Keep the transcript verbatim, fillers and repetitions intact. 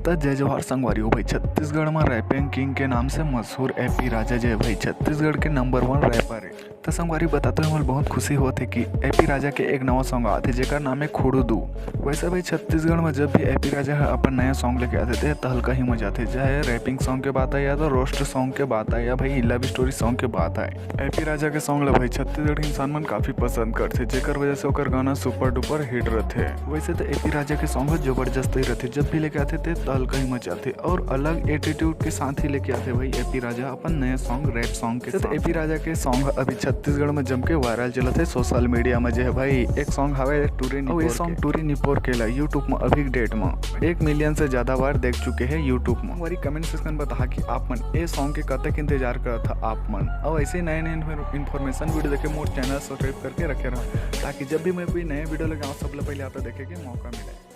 त जय जोहार संगवारी हो भाई, छत्तीसगढ़ म रैपिंग किंग के नाम से मशहूर एपी राजा जे भाई छत्तीसगढ़ के नंबर वन रैपर है। त संगवारी बताते हुए मोला बहुत खुशी होत है कि एपी राजा के एक नवा सॉन्ग आत है जेकर नाम है खुड़ू दू। वैसे भाई छत्तीसगढ़ में जब भी एपी राजा ह अपन नया सॉन्ग लेके आथे ते तहलका ही मचाथे, चाहे रैपिंग सॉन्ग के बात आए या तो रोस्ट सॉन्ग के बात आए या भाई लव स्टोरी सॉन्ग के बात आए। एपी राजा के सॉन्ग ल भाई छत्तीसगढ़ के इंसान मन काफी पसंद करथे, जेकर वजह से ओकर गाना सुपर डुपर हिट रथे। वैसे तो एपी राजा के सॉन्ग ह जबरदस्त ही रथे, जब भी लेके आथे ते तहलका ही मचाथे और अलग एटीट्यूड के साथ ही लेके आथे भाई एपी राजा अपन नए सॉन्ग रैप सॉन्ग के साथ। एपी राजा के सॉन्ग ह अभी छत्तीसगढ़ में जम के वायरल चलत है सोशल मीडिया में, जे है भाई एक सॉन्ग हवे टूरी और ये निपोर सॉन्ग के। टूरी निपोर के ला YouTube में अभी डेट में एक मिलियन से ज्यादा बार देख चुके हैं YouTube में। हमारी कमेंट सेक्शन में बता कि आप मन ए सॉन्ग के कतक इंतजार करत था आप मन, और ऐसे नए नए इन्फॉर्मेशन वीडियो देखे मोर चैनल सब्सक्राइब करके रखे रहो, ताकि जब भी मैं कोई नए वीडियो लगाऊँ सबले पहले आप देखे के मौका मिले।